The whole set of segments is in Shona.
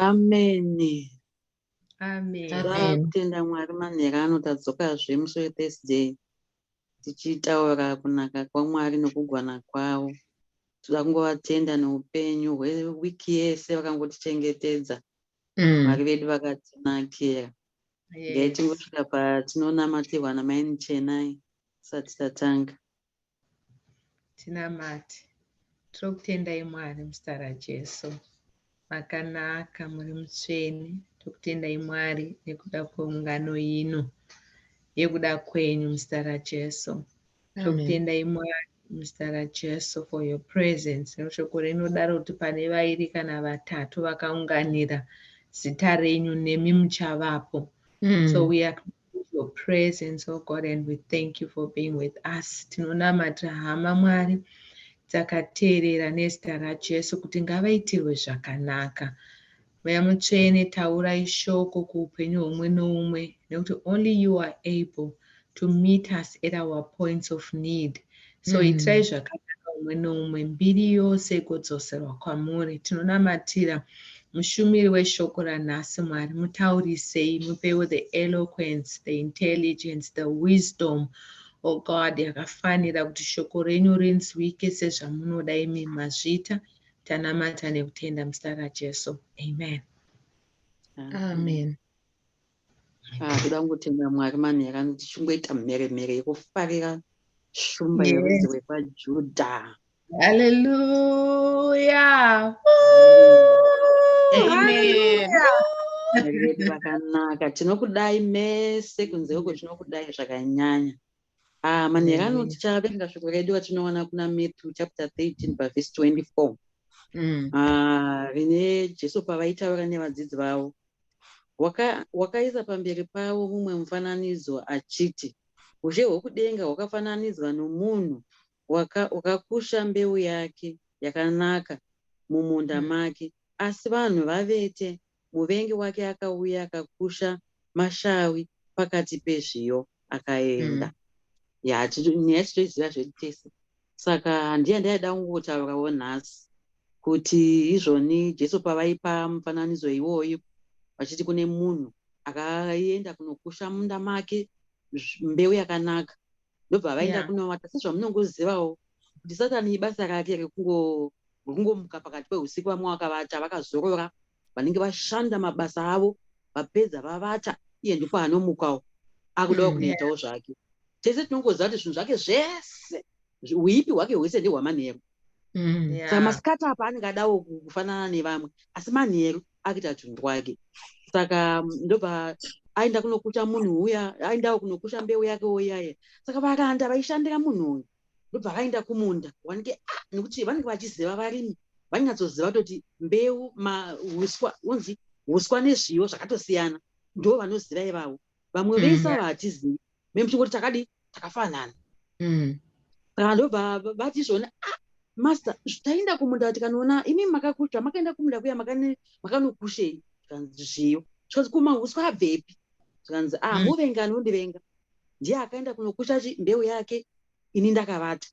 Ameni. Amen. Amen. Kutenda Mwari, manheru ano tadzokazve musi weThursday tichitaura kunaka kwaMwari nokugona kwavo. Toda kungovatenda neupenyu hwewiki yese vakangotichengetedza. Mwari vedu vakatinakira. Ngai tingosvika patinonamatirwa naMai Chenai tisati tatanga. Tinamate. Tinokutendai Mwari muzita raJesu. Makanaka, muri mutsvene. Tokutendai Mwari nekuda kweungano ino yekuda kwenyu muzita raJesu. Tokutendai Mwari muzita raJesu for your presence. Neshoko rinodaro kuti pane vairi kana vatatu vakaunganira zita renyu, nemi muchavapo. So we acknowledge your presence, oh God, and we thank you for being with us. Tinonamatira hama, Mwari, dzakateerera nezita raJesu kuti ngavaitirwe zvakanaka. Mweya Mutsvene, taurai shoko kuupenyu humwe noumwe, nekuti only you are able to meet us at our points of need. So itirai zvakanaka umwe noumwe, mbiri yose igodzoserwa kwamuri. Tinonamatira mushumiri weshoko ranhasi, Mwari, mutaurisei, mupewo the eloquence, the intelligence, the wisdom, oh God, yakafanira kuti shoko renyu rinzwike sezvamunoda imi. Mazvita, tanamata nekutenda muzita raJesu, amen. Amen. Ah, toda kungotenda Mwari manheru ano tichingoita mheremhere yekufarira Shumba yerudzi rwekwaJudha. Hallelujah. Amen. Mwari vedu vakanaka. Tinokudai mese kunze uko, tinokudai zvakanyanya. Ah, manheru ano tichaverenga shoko redu ratinowana kuna Matthew chapter 13 pavhesi 24. Ah, rine Jesu pavaitaura nevadzidzi vavo. Wakaisa pamberi pavo mumwe mufananidzo achiti, ushe hwokudenga hwakafananidzwa nomunhu wakakusha mbeu yake yakanaka mumunda make. Asi vanhu vavete, muvengi wake akauya akakusha mashawi pakati pezviyo akaenda. Ya, nyaya tinoiziva zvedu tese. Saka ndiye ndaida kungotaurawo nhasi kuti izvoni Jesu pavaipa mufananidzo iwoyu vachiti kune munhu akaenda kunokusha munda make mbeu yakanaka, ndobva vaenda kunovata, sezvamunongozivawo kuti Satani ibasa rake rekungomuka pakati peusiku, vamwe vakavata vakazorora, vanenge vashanda mabasa avo vapedza vavata, iye ndipo anomukawo akudawo kunoitawo zvake. Tese tinongoziva kuti zvinhu zvake zvese, uipi hwake hwese ndehwamanheru. Saka masikati apa anenge adawo kufanana nevamwe, asi manheru akuita tunhu twake. Saka ndobva aenda kunokusha munhu uya, aendawo kunokusha mbeu yake oiyaya. Saka varanda vaishandira munhu uyu ndobva vaenda kumunda, wanike ah, nekuti vanenge vachiziva, varimi vanyatsoziva kutoti mbeu, uswa, unzi uswa nezviyo zvakatosiyana. Ndo vanoziva ivavo, vamwe vese ava hatizivi, memuchingoti takadi takafanana. Saka ndobva vati izvona, ah, master, taenda kumunda tikanoona imi makakusha, makaenda kumunda kuya makanokushei? Zvikanzi zviyo. Zvikanzi kumauswa abvepi? Zvikanzi ah, muvengi anondivenga ndiye akaenda kunokusha mbeu yake ini ndakavata.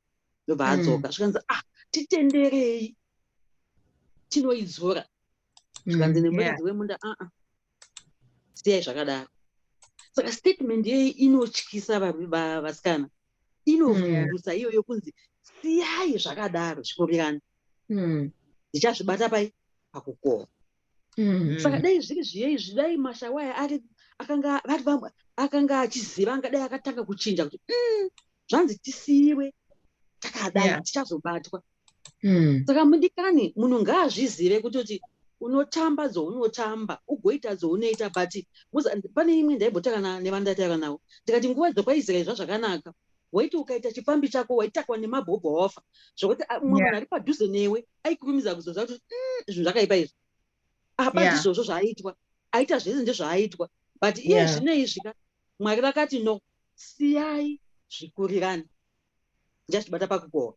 Ndobva adzoka. Zvikanzi ah, titenderei tinoidzora. Zvikanzi nemuridzi wemunda, aa, siyai zvakadaro. Saka statement yei inotyisa vasikana, inovhundusa iyoyo kunzi siyai zvakadaro zvikurirana, ndichazvibata pai pakukohwa. Saka dai zviri zviyo izvi, dai mashawaya ari akanga vari vamwe akanga achiziva, angadai akatanga kuchinja kuti zvanzi tisiyiwe takadai, tichazobatwa. Saka mudikani, munhu ngaazvizive kutoti unotamba dzounotamba, ugoita dzounoita, but pane imwe ndaimbotaura nevandataura navo, ndikati nguva dzekwaIsraeri zvazvakanaka, waiti ukaita chifambi chako waitakwa nemabhobho wafa, zvokuti ah, mumwe munhu ari padhuze newe aikurumidza kuzoziva kuti zvinhu zvakaipa izvi apa. Ndizvozvo zvaaitwa, aita zvese ndezvaaitwa, but iye zvino izvi ka, Mwari vakati no, siyai zvikurirane, ndichazvibata pakukohwa.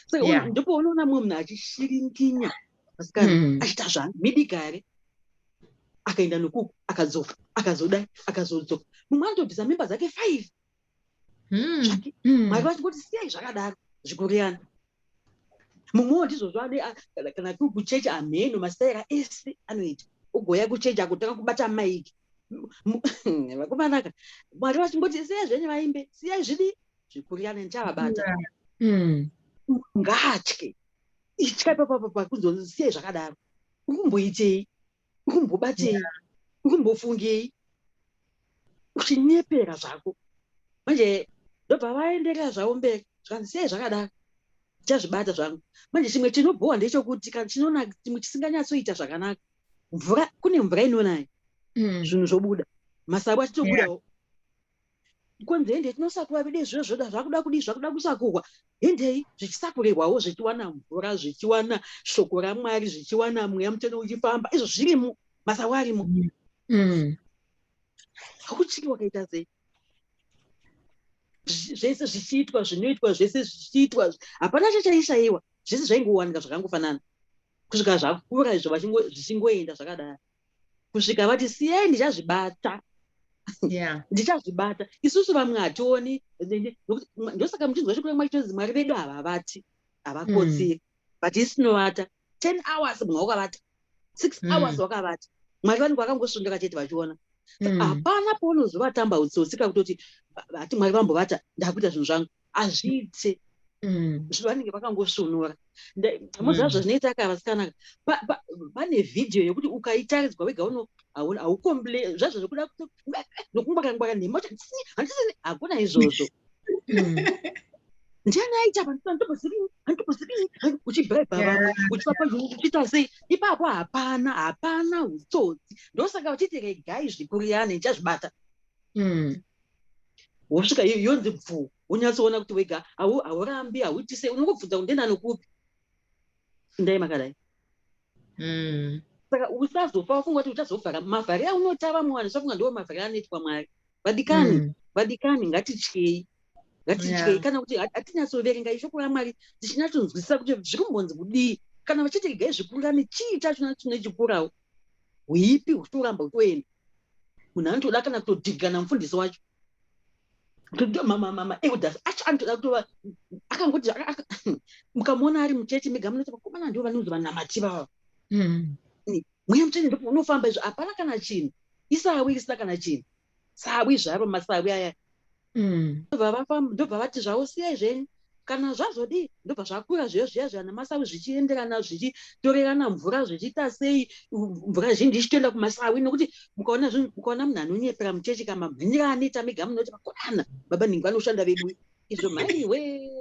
Saka ndipo unoona mumwe munhu achishiringinya, asikana, achiita zvamidigare, akaenda nokuku, akadzoka, akazodai, akazodzoka, mumwe anotobvisa mimba dzake five zvake. Mwari vachingoti siyai zvakadaro zvikurirana. Mumwewo ndizvozvo, kana kuri kuchechi, amheno masitaira ese anoita. Ugouya kuchechi akutanga kubata maiki. Vakomanaka, Mwari vachingoti siyai zvenyu vaimbe, siyai zvidi zvikurirane, ndichavabata. Ngaatye. Itya ipapo pakunzi siyai zvakadaro. Uri kumboitei? Uri kumbobatei? Uri kumbofungei? Uchinyepera zvako. Manje ndobva vaenderera zvavo mberi, zvikanzi siyai zvakadaro, ndichazvibata zvangu. Manje chimwe chinobhowa ndechekuti kana chinonaka, chimwe chisinganyatsoita zvakanaka, mvura, kune mvura inonaya, zvinhu zvobuda, masawi achitobudawo. Konzi hende tinosakura vedu izvozvo, zvoda zvakuda kudii, zvakuda kusakurwa, hendei, zvichisakurirwawo, zvichiwana mvura, zvichiwana shoko raMwari, zvichiwana mweya mutsvene uchifamba, izvo zvirimo, masawi arimo. Hautyiki wakaita sei? Zvese zvichiitwa, zvinoitwa, zvese zvichiitwa, hapana chachaishaiwa, zvese zvaingowanika zvakangofanana kusvika zvakura izvo, zvichingoenda zvakadaro kusvika vati siyai, ndichazvibata. Ndichazvibata. Isusu vamwe hationi, nokuti ndosaka muchinzwa shoko raMwari chinonzi Mwari vedu havavati, havakotsiri. But isi tinovata 10 hours, munhu wakavata 6 hours wakavata, Mwari vanenge vakangosundura chete vachiona. Hapana paunozovatamba utsotsi kakutoti hati Mwari vambovata, ndakuita zvinhu zvangu, hazviite. Vanenge vakangosvunura. Muziva zvazvinoita ka, vasikana? Pane vhidhiyo yekuti ukaitaridzwa wega uno haukomble zvazvo zvekuda nokungwara-ngwara nhema, handisini, hakuna izvozvo. Ndiani aita? Handitombozivini, handitombozivini, uchibhraibha vamwe, uchivapa, uchiita sei ipapo? Hapana, hapana utsotsi. Ndosaka vachiti regai zvikurirane, ndichazvibata. Wosvika yonzi bvu, wonyatsoona kuti wega haurambi, hauiti sei, unongobvunza kuti ndendani kupi, ndai makadai. Saka usazofa wafunga kuti uchazovhara mavhari aunotava muvanhu, usafunga ndiwo mavhari anoitwa Mwari. Vadikani, vadikani, ngatityei, ngatityei. Kana kuti hatinyatsoverenga ishoko raMwari tichinyatsonzwisisa kuti zviri kumbonzi kudii. Kana vachiti regai zvikurirane, chii chachona chinechikurawo? Huipi huchitoramba hutoenda. Munhu anotoda kana kutodhigana mufundisi wacho, maelders acho anotoda kutova akangoti mukamuona ari muchechi mega munoti vakomana ndivo vanonzi vanamati vava. Mweya mutsvene ndipo unofamba izvo, hapana kana chinhu, isawi isina kana chinhu, sawi zvaro, masawi aya. Ndobva vafamba, ndobva vati zvavo siyai zvenyu, kana zvazodii, ndobva zvakura zviyo zviya zviya nemasawi zvichienderana, zvichitorerana mvura, zvichiita sei, mvura zhinji ichitoenda kumasawi. Nokuti mukaona zvinhu, mukaona munhu anonyepera muchechi, kamamhanyira anoita mega munoti vakomana, baba nhingi vanoshanda vedu izvo, maiwe,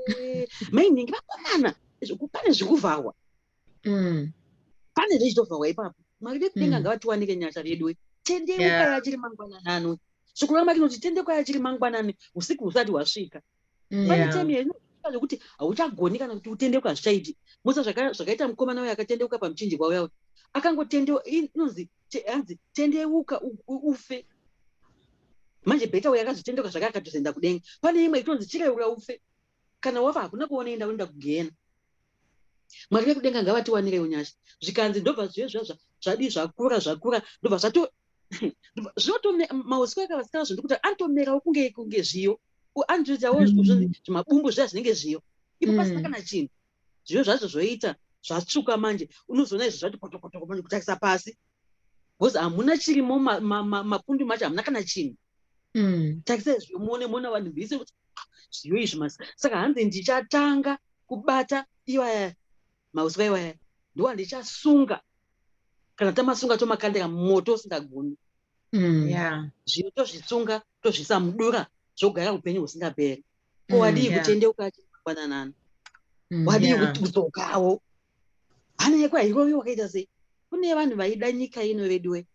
mai nhingi, vakomana, izvo pane zvikuvharwa. Pane zvichitovharwa ipapo. Mwari vekudenga ngavatiwanike nyasha vedu. Tendeukai achiri mangwanananwe. Shoko raMwari rinoti tendeukai achiri mangwanani, usiku husati hwasvika. Pane time yainosvika zvekuti hauchagoni kana kuti utendeuka, hazvichaiti. Musa zvakaita mukomana uyo akatendeuka pamuchinjikwa uya, akangotendeuka, inonzi hanzi tendeuka ufe. Manje better uyo akazotendeuka zvake akatozoenda kudenga. Pane imwe itonzi chireura ufe, kana wafa hakuna kuonoenda, unoenda kugehena. Mwari vekudenga ngavatiwanirewo nyasha. Zvikanzi ndobva zviyo zviya zvadii, zvakura, zvakura, ndobva zvato zvinotome mauswa akavasikana zvondikuti anotomerawo kunge zviyo, anotoitawo zvimabumbu zviya zvinenge zviyo, ipo pasina kana chinhu. Zviyo zvacho zvoita zvatsvuka, manje unozoona izvo zvati kotokotoko, manje kutarisa pasi because hamuna chirimo, mapundu macho hamuna kana chinhu. Tarisai zviyo muone, muona vanhu vese kuti "Ah, zviyo izvi masi." Saka hanzi ndichatanga kubata iwaya mauswa iwaya, ndiwo andichasunga, kana tamasunga tomakandira mumoto usingagumi. Zviyo tozvisunga, tozvisa mudura, zvogara upenyu husingaperi. Ko wadii kutendeuka achimangwananana? Wadii kudzokawo? Hana yako hairovi wakaita sei? Kune vanhu vaida nyika ino veduwe,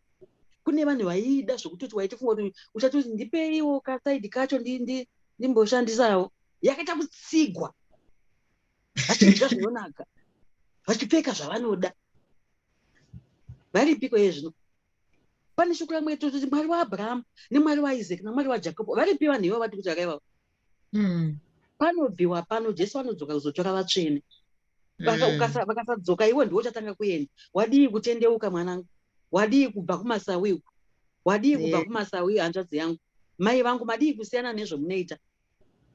kune vanhu vaiida zvokutoti waitofunga kuti uchatoti ndipeiwo kaside kacho ndimboshandisawo. Yakaita kutsigwa, vachidya zvinonaka, vachipfeka zvavanoda, varipiko iye zvino? Pane shoko ramwe tototi Mwari waAbhurahamu neMwari waIsaki naMwari waJakobho varipi vanhu ivavo vati kuti vakaivavo? Panobviwa pano, Jesu anodzoka kuzotora vatsvene. Vakasadzoka iwe ndiwe uchatanga kuenda. Wadii kutendeuka, mwanangu? Wadii kubva kumasawi uku? Wadii kubva kumasawi, hanzvadzi yangu, mai vangu? Madii kusiyana nezvomunoita?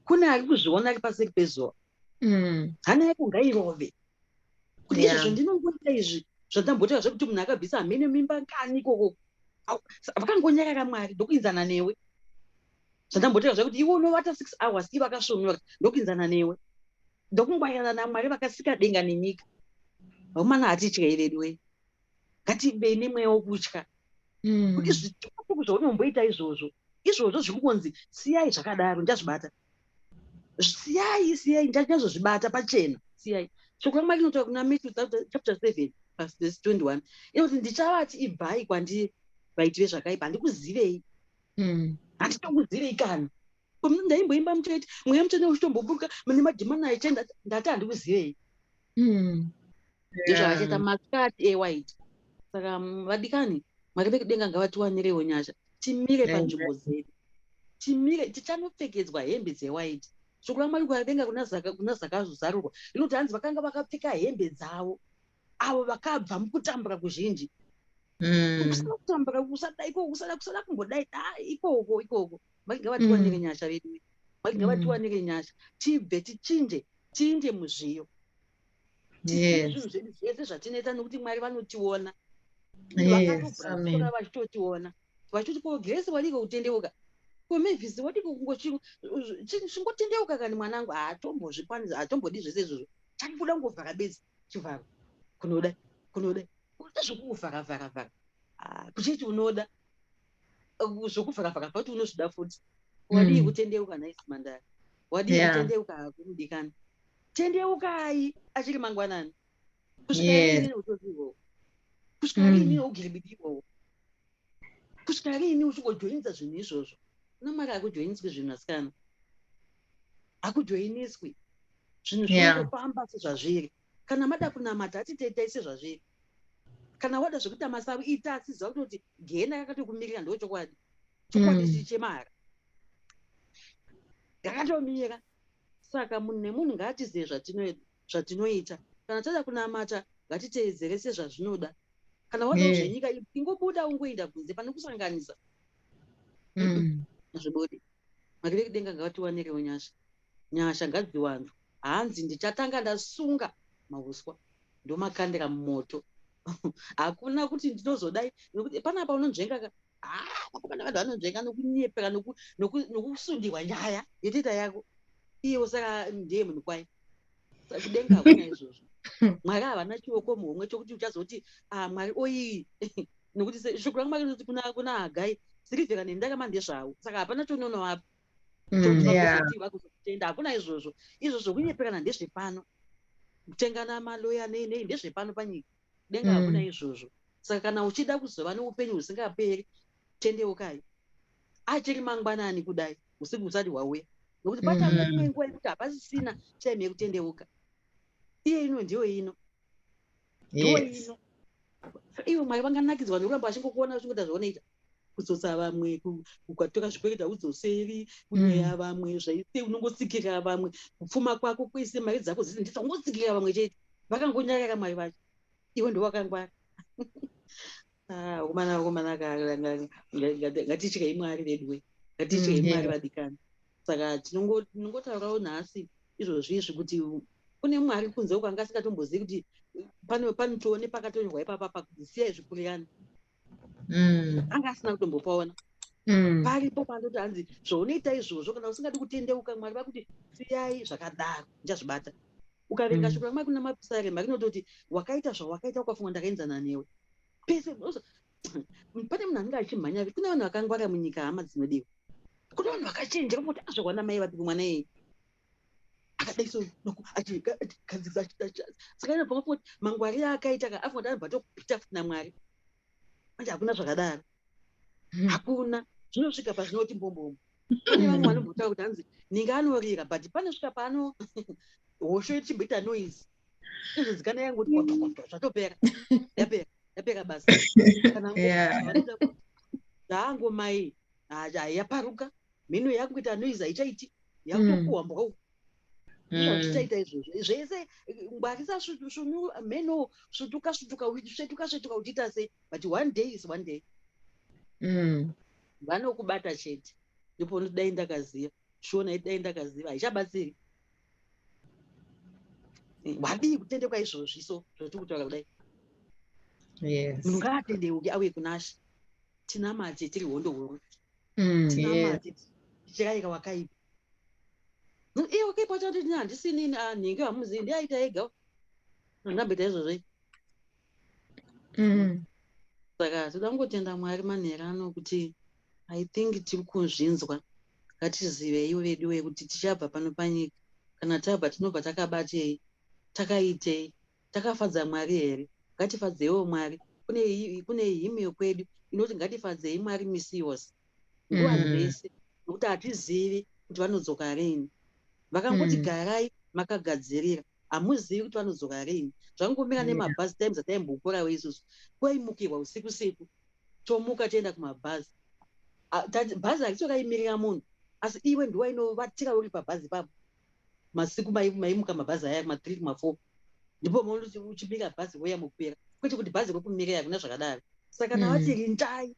Kune ari kuzviona ari paseri pezuva. Hana yako ngairove kuti izvozvo ndinongoita izvi. Zvandambotaura zvekuti munhu akabvisa hamene mimba ngani ikoko, vakangonyarara Mwari ndokuinzana newe. Zvandambotaura zvekuti iwe unovata 6 hours, ivo vakasvonora, ndokuinzana newe. Ndokungwarirana naMwari vakasika denga nenyika. Vakomana, hatityei vedu wei, ngativei nemweya wokutya kuti zvitukutuku zvaunomboita izvozvo, izvozvo zviri kunzi siyai zvakadaro, ndichazvibata. Siyai, siyai, ndichazozvibata pachena, siyai. Shoko raMwari rinotaura kuna Matthew chapter 7 verse 21, inoti, "Ndichavati, ibvai kwandiri, vaiti vezvakaipa, handikuzivei." Handitokuzivei kana. Ndaimboimba muchete, mweya mutsvene uchitomboburuka nemadhimani achienda, ndati handikuzivei. Ndizvo masikati ewhite. Saka vadikani, Mwari vekudenga ngavatiwanirewo nyasha, timire panzvimbo dzedu, timire. Tichanopfekedzwa hembe dzewhite. Shoko raMwari kwadenga kuna Zvakazarurwa rinoti hanzi vakanga vakapfeka hembe dzavo avo vakabva mukutambura kuzhinji. Kusada kutambura, kusada ikoko, kusada kumbodai da ikoko ikoko. Mwari ngavatiwanire nyasha vedu, Mwari ngavatiwanire nyasha, tibve, tichinje, tiinde muzviyo, tisiye zvinhu zvedu zvese zvatinoita, nekuti Mwari vanotiona. Vakatobhura vachitotiona, vachitoti, "Ko Grace wadiko kutendeuka? Ko Mavis wadiko kungochingo kani mwanangu?" Haatombozvikwanisi, haatombodi zvese izvozvo. Chakuda kungovhara bedzi, chivharo kunoda, kunoda, kunoda zvokuvhara vhara vhara. Kuchiti unoda zvokuvhara vhara, futi unozvida futi. Wadii kutendeuka nhai Simandari? Wadii kutendeuka hako mudikani? Tendeukai achiri mangwanani. Kusvika riini utozi ihwohwo? Kusvika riini ugiribidi ihwohwo? Kusvika riini uchingojoinisa zvinhu izvozvo? Kuna Mwari hakujoiniswi zvinhu, asikana, hakujoiniswi zvinhu. Zvinongofamba sezvazviri. Kana mada kunamata, hatiteitai sezvazviri. Kana wada zvekuita masawi, ita, asi ziva kutoti gehena rakatokumirira. Ndo chokwadi, chokwadi chichemahara rakatomira. Saka munhu nemunhu ngaatizive zvatinoita. Kana tada kunamata, ngatiteedzere sezvazvinoda. Kana wadawo zvenyika, ingobuda ungoenda kunze pane kusanganisa. Zvibudi. Mwari vekudenga ngavatiwanirewo nyasha, nyasha ngadziwanzwe. Hanzi ndichatanga ndasunga mauswa, ndomakandira mumoto. Hakuna kuti ndinozodai, nekuti panapa unonzvenga ka. Vakomana, vanhu vanonzvenga nokunyepera, nokusundirwa nyaya yotoita yako iyewo. Saka ndiye munhu kwai. Saka kudenga hakuna izvozvo. Mwari havana chioko muhomwe chokuti uchazoti, "Ah, Mwari oii," nekuti shoko raMwari rinoti kuna Hagai, sirivhera nendarama ndezvavo. Saka hapana chaunonovapa chokuti vagozotenda. Hakuna izvozvo. Izvozvo kunyeperana, ndezvepano. Kutengana maloya nei nei, ndezvepano panyika. Denga hakuna izvozvo. Saka kana uchida kuzova neupenyu husingaperi, tendeukai achiri mangwanani kudai, usiku husati hwauya, nokuti pachauya imwe nguva yekuti hapasisina time yekutendeuka. Iye ino ndiyo ino, ndiyo ino. Ivo Mwari vanganakidzwa nekuramba vachingokuona uchingoita zvaunoita, kudzosa vamwe, ukatora zvikwereti haudzoseri, kunyeya vamwe, zvaise unongotsikirira vamwe, kupfuma kwako kwese, mari dzako dzese ndisa, ungotsikirira vamwe chete. Vakangonyarara Mwari vacho, iwe ndowakangwara. Ah, vakomana, vakomana, ngatityei Mwari vedu we, ngatityei Mwari vadikani. Saka tinongotaurawo nhasi izvozvi izvi kuti kune Mwari kunze uko anga asingatombozivi kuti panotoone pakatonyorwa ipapa pakuti siyai zvikurirana. Anga asina kutombopaona. Paripo panototi hanzi zvaunoita izvozvo, kana usingadi kutendeuka, Mwari vakuti siyai zvakadaro, ndichazvibata. Ukaverenga shoko raMwari kuna Mapisarema, rinototi wakaita zvawakaita ukafunga ndakaenzana newe. Pese pane munhu anenge achimhanya. Kune vanhu vakangwara munyika, hama dzinodiwa. Kune vanhu vakachenjera kuti azvarwa namai vapi mwana iyeye akadai so, achigadzirisa, achita. Saka inobva mafunga kuti mangwariro akaita ka, afunga kuti anobva tokupita futi naMwari. Manje hakuna zvakadaro. Hakuna. Zvinosvika pazvinoti mbombombo. Kune vamwe vanombotaura kuti hanzi ninga anorira, but panosvika pano hosho ichimboita noise, inozodzikana yangoti kotokoto, zvatopera, yapera, yapera basa. Kana vanoita kuti dzaangomai yaparuka mhino, yakungoita noise, haichaiti, yakutopuhwa mbwa uku. Zvichaita izvozvo zvese, ngwarisa svunu mheno, svutuka svutuka, svetuka svetuka, uchiita sei, but one day is one day. Vanokubata chete. Ndipo unoti dai ndakaziva. Shona iti dai ndakaziva haichabatsiri. Wadii kutendekwa izvozvi so zvatiri kutaura kudai? Munhu ngaatendeuke auye kunashe. Tinamate tiri hondo huru. Tinamate tichirayira wakaipa. Iye wakaipa wacho atoti handisinini, nhingi hamuzivi, ndiaita ega. Handamboita izvozvo. Saka toda kungotenda Mwari manheru ano kuti I think tiri kuzvinzwa. Ngatiziveiwo vedu kuti tichabva pano panyika. Kana tabva, tinobva takabatei, takaitei, takafadza Mwari here? Ngatifadzeiwo Mwari. Kune hymn yokwedu inoti ngatifadzei Mwari misi yose, nguva dzese, nokuti hatizivi kuti vanodzoka rini. Vakangoti garai makagadzirira, hamuzivi kuti vanodzoka rini. Zvangomira nemabhazi. Times ataimbokurawo isusu, kwaimukirwa usiku siku, tomuka toenda kumabhazi. Bhazi harisi raimirira munhu, asi iwe ndiwe inovatira uri pabhazi ipapo. Masiku maimuka mabhazi aya ma3, ma4, ndipo maunoti uchimira bhazi wouya mukwira, kwete kuti bhazi rokumirira. Hakuna zvakadaro. Saka kana vati rindai,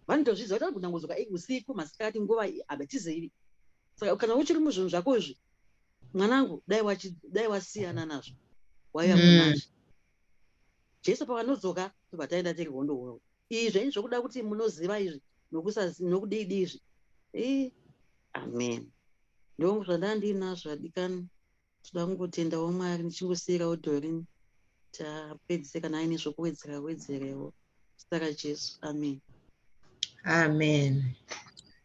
vanotozviziva kuti vanogona kudzoka usiku, masikati, nguva hatizivi. Saka kana uchiri muzvinhu zvako izvi, mwanangu, dai wasiyana nazvo, waiva kunazvo. Jesu pavanodzoka, tobva taenda tiri hondo huru. Izvi zvenyu zvokuda kuti munoziva izvi nokudidi izvi. Ii, amen. Ndo zvandanga ndinazvo, vadikani. Toda kungotendawo Mwari. Ndichingosiyirawo Dorini tapedzise kana aine zvokuwedzera wedzerewo. Zita raJesu, amen. Amen.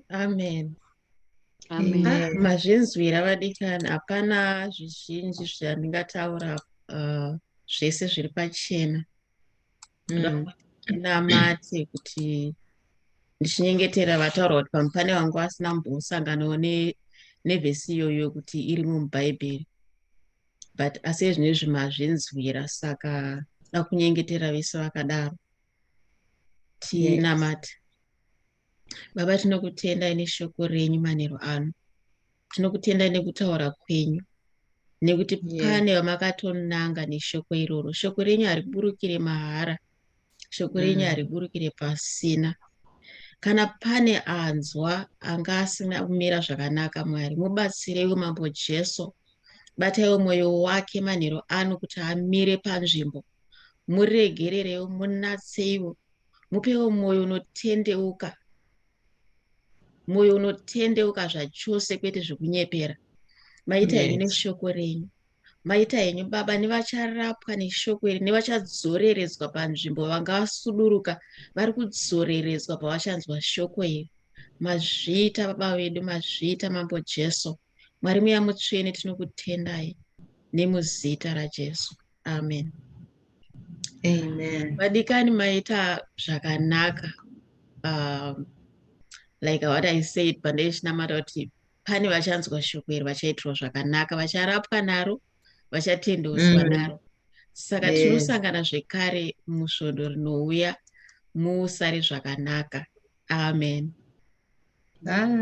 Amen. Amen. Ah, mazvinzwira vadikani, hapana zvizhinji zvandingataura, zvese zviri pachena. Namate kuti ndichinyengetera vataura kuti pamwe pane vangu vasina kumbosanganawo nevhesi iyoyo kuti irimo muBhaibheri, but asi ezvinezvi mazvinzwira, saka da kunyengetera vese vakadaro. Tinamate. Baba, tinokutendai neshoko renyu manheru ano. Tinokutendai nekutaura kwenyu, nekuti pane vamakatonanga neshoko iroro. Shoko renyu hariburukire mahara, shoko renyu hariburukire pasina. Kana pane anzwa anga asina kumira zvakanaka, Mwari, mubatsireiwo. Mambo Jesu, bataiwo mwoyo wake manheru ano kuti amire panzvimbo. Muregererewo, munatseiwo, mupewo mwoyo unotendeuka, mwoyo unotendeuka zvachose, kwete zvekunyepera. Maita henyu neshoko renyu. Maita henyu, Baba, nevacharapwa neshoko iri, nevachadzoreredzwa panzvimbo. Vanga vasuduruka vari kudzoreredzwa pavachanzwa shoko iri. Mazviita, Baba vedu, mazviita, Mambo Jesu. Mwari Mweya Mutsvene, tinokutendai nemuzita raJesu, amen. Amen. Vadikani, maita zvakanaka. Like what I said pandaitinamata kuti pane vachanzwa shoko iri, vachaitirwa zvakanaka, vacharapwa naro, vachatendeutswa naro. Saka tinosangana zvekare musvondo rinouya. Musare zvakanaka. Amen. Bye.